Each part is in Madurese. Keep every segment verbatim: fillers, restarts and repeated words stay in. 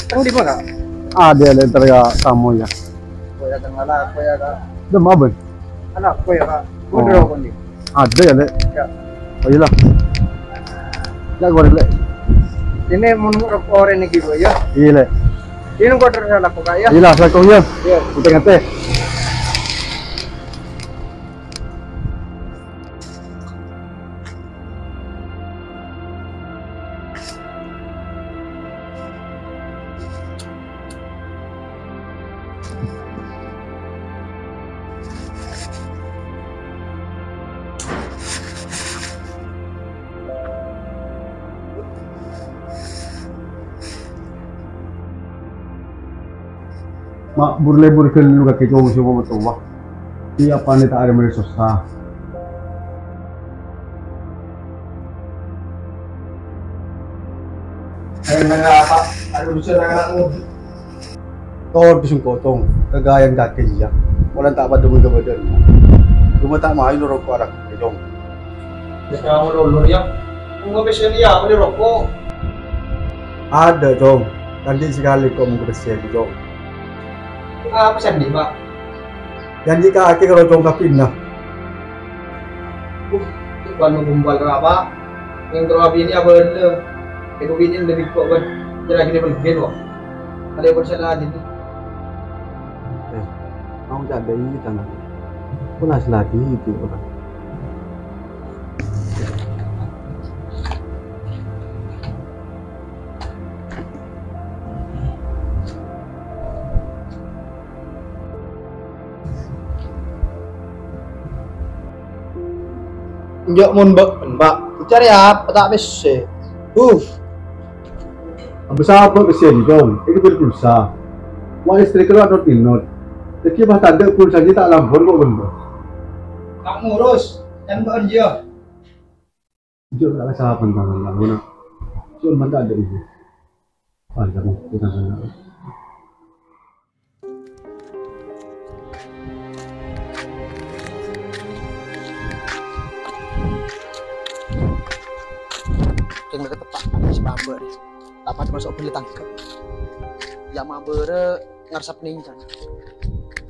Tang di mana? Ada, ada, entar ya, kamu ya. Kok ya, tang ala, kok ya, Kak? Dem, apa? Anak, kok ya, Kak? Kok Oh. ada rokok nih? Ada ya, Lek? Ya. Oh, iyalah. Lek, goreng, Lek. Ini mau nunggu rokok orang ini gitu ya? Iya, Lek. Ini kok terus salah kok, Kak, ya? Iyalah, salah kok, ya. Iya. Kita ngeteh. Ma' bur-lebur ghâllu kakè cong sè omatowa. Iyâ, panè ta' arè marè sossa. Ayo, nang apa? Ayo, bisa nang anak muda. Todus engko', Cong. Kaghâbâyân kakè, iyâ. Polana ta' padâ mon kabâdâ'ân. Coma ta' mayu lo roko' arak, Cong. Wis kamu dulu, ya. Engko' pèssèna, ya, bâli roko'. Ada, Cong. Tadi sekali kok mau ke pèssè, Cong. Apa sih, Pak? Janji kakè karo Cong Kapina. Uh, Iqbal menggumpal apa? Yang terlalu ini apa bener? Ibu bini lebih kok, kan? Kira-kira pengen, wah. Ada yang percaya lagi, nih. Eh, mau tak ada ini, tanah. Pulas lagi, itu orang. Enjâ' mon bâ', Pak. Cari apa? Ta' pèssè. Huh. Apa sabâ pèssè, Cong? Ini bil pulsa. Wah, istri kalo anot-inot. Jadi pas tandâ pulsa ini ta' lambor kok, bân, Pak. Tak ngurus. Yang bâ'ân, ya. Jujur, tak salah pantang, Pak. Mana? Cuma tak ada ini. Panjang, kita sana. Kèng lagi tepak, si Bamba nih. Tepak masuk beli tangkep. Ya, mabere ngarsep nèng, Cang.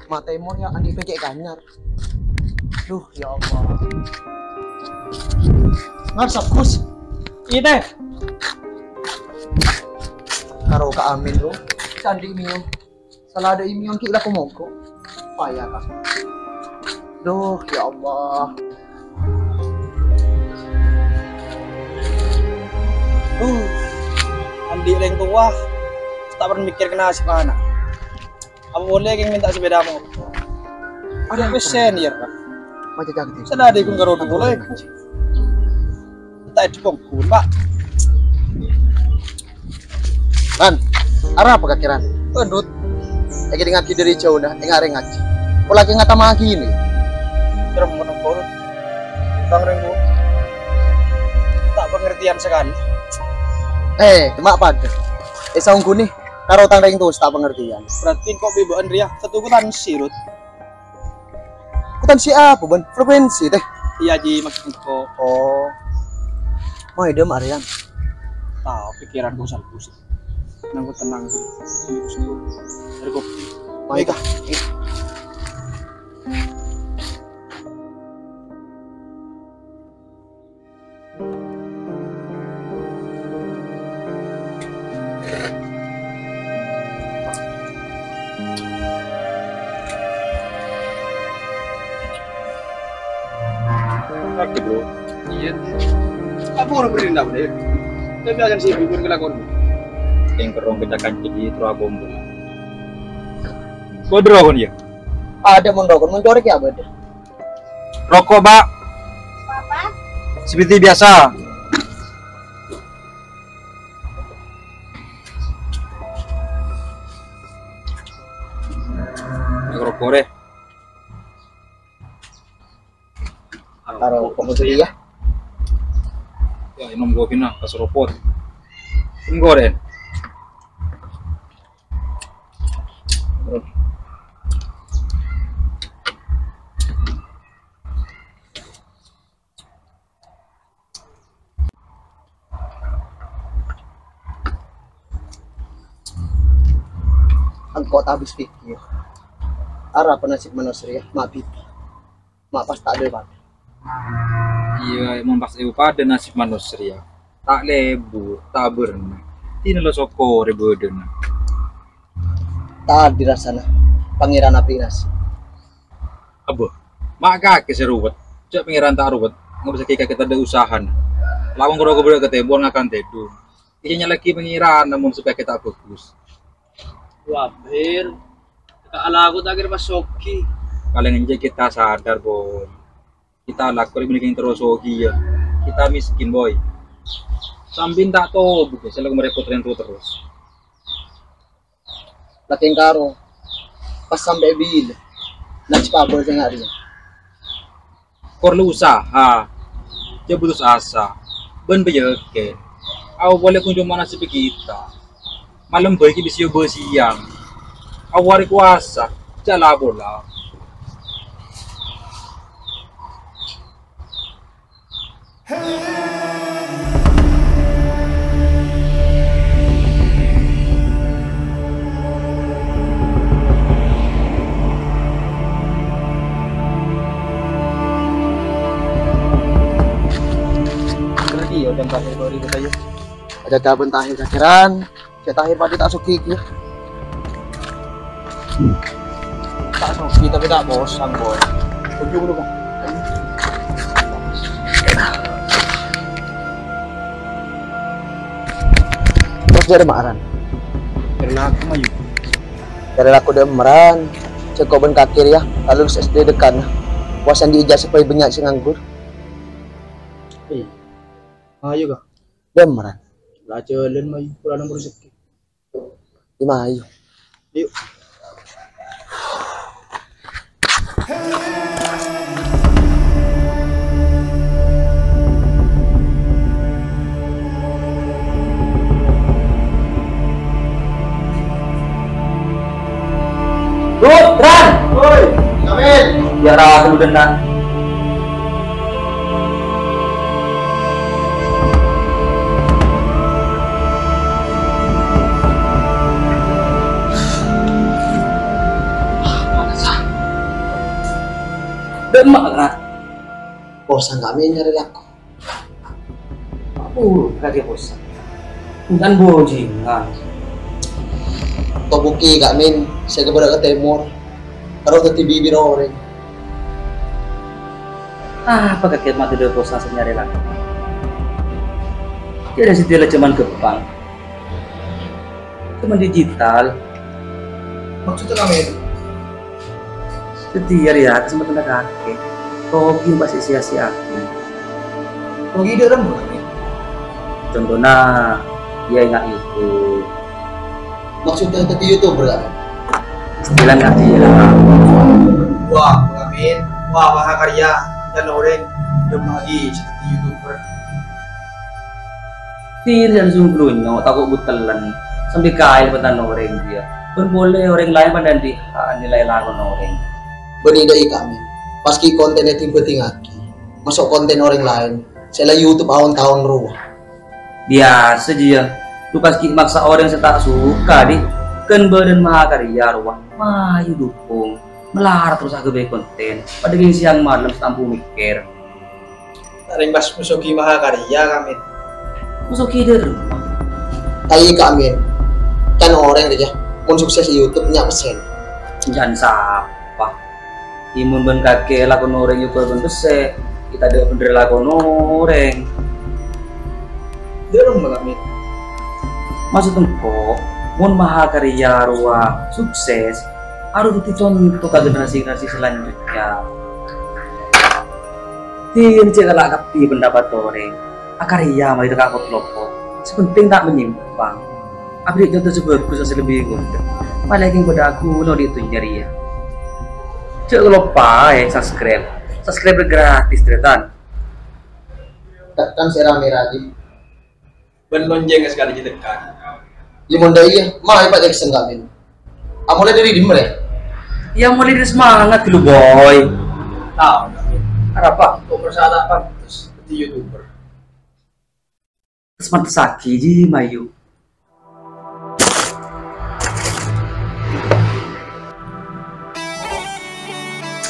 Matè mon ya, andi' pècè' kanyar. Duh, ya Allah. Ngarsep, Gus. Ini. Karo Kak Amin, lo. Candi' miyong. Salah ada imion ki' lako mogok. Payah, Kak. Duh, ya Allah. Uh, andi' rèng towa. Ta' pernah mikir ka nasib ana'. Apa boleh kèng mènta sepeda mogok? Ada pèssè, ya, Kak. Macet, Kak. Salah ada ikut karo dulu, eh. Ta' èdhung, Pak. Ran, arapa kakè, Ran? Pendut. Èkèdingngaghi dâri jhâuna, ènga' rèng ngajhi. Pola kè ngatamaghi ini. Terem menepur. Bang Renggo. Ta' pangartèyan sakalè. Eh, coma padâ. Eh, saongghuna karo tang rèng towa ta' pangartèyan. Berarti kok bibâ'ân rèya satu kutan sirut. Kutan siapa, Bân? Frekuensi, teh? Iya, Ji, maksud engko'. Oh. Mau ide, Mak Rian? Tahu pikiran bosan-bosan. Nang ku tenang, Ji. Dari kopi. Baik, ah. Oke, Bro. Iya. Apa orang beri nama deh? Tapi akan sih bubur kelakon. Yang kerong kecakan jadi terus aku. Bodro kon ya. Ada mon rokok, mon corek ya, Bad. Rokok, Pak. Apa? Seperti biasa. Rokok deh. Taruh rokok dulu ya. Ya, minum kopi nah, pas ropot. Minum goreng. Engko' ta' abis pèkkèr. Arapa nasib manossa rèya, ma' bhidhâ. Ma' pas ta' dhâ-padhâ. Iyâ, mon pas èpadhâ nasib manossa rèya. Ta' lebur, ta' bârna. Dinah la sokkorè bâdâna. Ta' adil rassana, Pangèran aberri' nasib. Abbâ, ma' kakè sè ruwet. Jhâ' Pangèran ta' ruwet, ngabâssaghi kakè tadhâ' usahana. Lawang rowa bâdâ ka tèmor ngakan tèdung. Iyâ nyala'aghi Pangèran, namong sopajâ kakè ta' bhâghus. Wah, Bir. Ka alako ta' kèra pas soghi. Palèng enjâ' kita sadar, Boy. Kita alako rè' bânnè kèng terro soghi, yâ. Kita miskin, Boy. Sampèyan ta' tobâ, sè la marèpot rèng-, terros. La kèng karo, pas sampè' bilâ? Najib abâl sènga' rèya. Kor la usaha, jhâ' putus asa, bân pèyakèn. Awwalla ghun coma nasibhâ kita. Malem bhâi ghi' bisa èobâ sèyang. Awwal rè kobâsa, jhâ' la-pola. Lagi ya, udah terakhir dua ribu saja. Ada kapan terakhir akhiran? Cè' Tahir padâ ta' soghi, ghi. Ta' soghi, tapè ta' posang, Boy. Ujung lu, Bang. Terros dâri ma' Ran? Dâri lako, Mayu. Dâri lako dâ' emmaran. Cè' ko' bân kakè rèya, ta' lulus S D dâ' kana. Pas andi' ijazah bhâi bânnya' sè nganggur. Iya. Ayo, Kak. Dâ' emmaran. La jhâlân, Mayu. Polana nanggung rejekkè. Lima ayu. Ayo. Putran! Woi, Kamil! Biar aku dulu, Nak. Dâ' emma', Kak. Posang kami nyarè lako. Apo, Kak, posang? Bukan bojingan. Tobuki, Kak Min, sè kabârâ' ka tèmor. Terros dhâddhi bibir orèng. Apa kakè ma' dâdâ posang sè nyarè lako? Kèra sè dâlâ jhâman ghâmpang. Coma digital. Maksudnya apa itu? Dhâddhi, iyâ, rèya, kasempadhânna kakè. Togi pas sia-siaaghi. Togi dâ' remma, Kak Min? Contona, iyâ, enga' itu. Maksudnya dhâddhi YouTuber, Kak Min? Istilah ngaji, ya. Wah, Kak Min. Wah, mahakarya. Dan orèng dâ' emma' ghi' sè dhâddhi YouTuber. Tèdhâ' songghulunyo tako' butellan, sambi kaèl bân orèng jiyâ. Bân polè orèng laèn padâ andi' ha' nilai lakon orèng. Bânnè dâ' iyâ, Kak Min. Pas ghi' kontènna èdhing-bhâdhingngaghi. Maso' kontèn orèng laèn sè la YouTube aon-taon rowa. Biyasa jiyâ, lu pas ghi' maksa orèng sè ta' suka, Di. Kan bâdân mahakarya rowa. Mayu dukung. Malarat terros aghâbây kontèn. Padâ ghi' sèyang malem sè ta' ambu mèkkèr. Rèng pas mosogi mahakarya, Kak Min. Mosogi dâ' remma? Ayo, Kak Min. Kan orèng rèya, mon sukses è YouTube nya' pèssèna. Jhân sapa? Iyâ mon bân kakè lakon orèng èobâ bân pèssè, kita dâ' bhendher lakon orèng. Dâ' remma, Kak Min? Maksod engko', mon mahakarya rowa sukses, harus dhâddhi conto ka generasi-generasi selanjutnya. Dhina cè' kala' kabbhi pendapat orèng. Akarya marè ta' kapot-lopot. Sè penting ta' menyimpang. Aberri' conto sè bhâghus sè lebbi ghundhek. Malè kèng padâ aghuna odi' dhunnya rèya. Jhâ' kaloppaè subscribe. Subscribe gratis, Tretan. Tekan sè rame-rame. Bân lonceng sakalè jhâ' tekan. Iyâ, mon dâ' iyâ, mayu pas action, Kak Min. Ah, mulai dari dimma, ya? Ya, mulai dari semangat dulu, Boy. Tahu, Kak Min. Arapa? Kok merasa tak pantes jadi YouTuber? Terus pantes lagi, Ji, Mayu.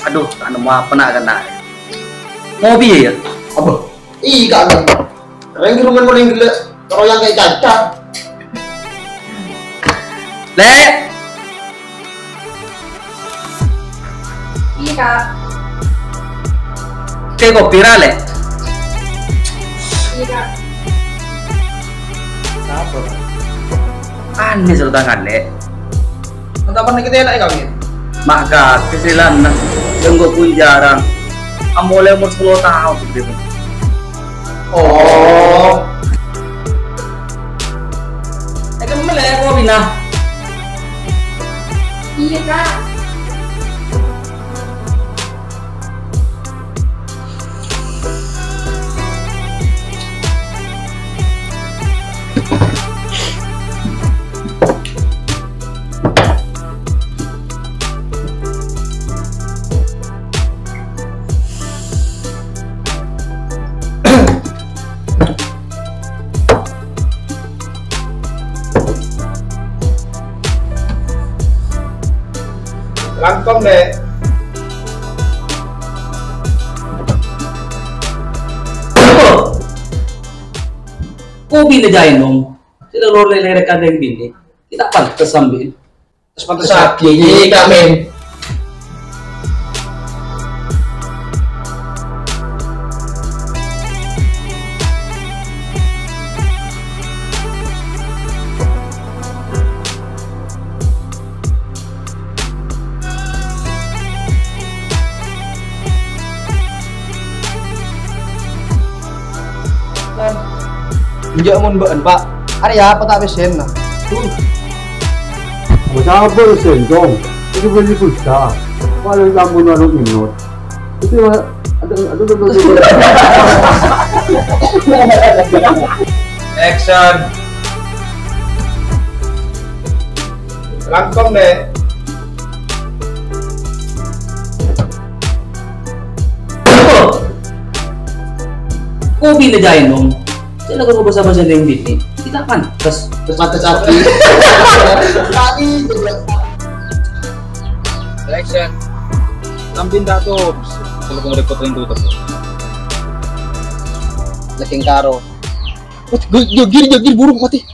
Aduh, ta' nemmo apa na' kènè'. Mau piye, yâ? Apa? Ih, Kak, Kak. Rèng di rumah mau rèng gellâ', royang kayak caca. Lè'. Iyâ, Kak. Kè kopi ra, Lè'? Iyâ, Kak. Sapa? Anè sè tangan, Lè'. Entah pernah kita enak ya, kawin. Maka kesalahan yang gue pun jarang. Amolè umur sepuluh tahun gitu. Oh. Eh, kamu lah ya, Wina. Iya, Kak. Langkong, Dek. Kopi le jai nom. Sila lor lele rekan deng bini. Kita pantes sambil. Terus pantes lagi, ini kami. Enjâ' mon bâ'en, Pa'. Arèya apa ta' pèssèna? Tuh. Apa sabar, Sen, Cong? Ini beli pulsa. Paling kamu naruh inut. Itu ya, aduh, aduh, aduh, aduh, aduh. Action. Langkong, Dek. Kopi le jai nom. Sila karo basa-basa deng bini. Kita pantes. Terus pantes lagi. Tapi juga. Action. Samping tak tuh. Kalau mau repot yang tutup. Lagi karo. Wah, gue jogir, jogir burung mati.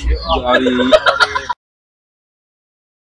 Jari.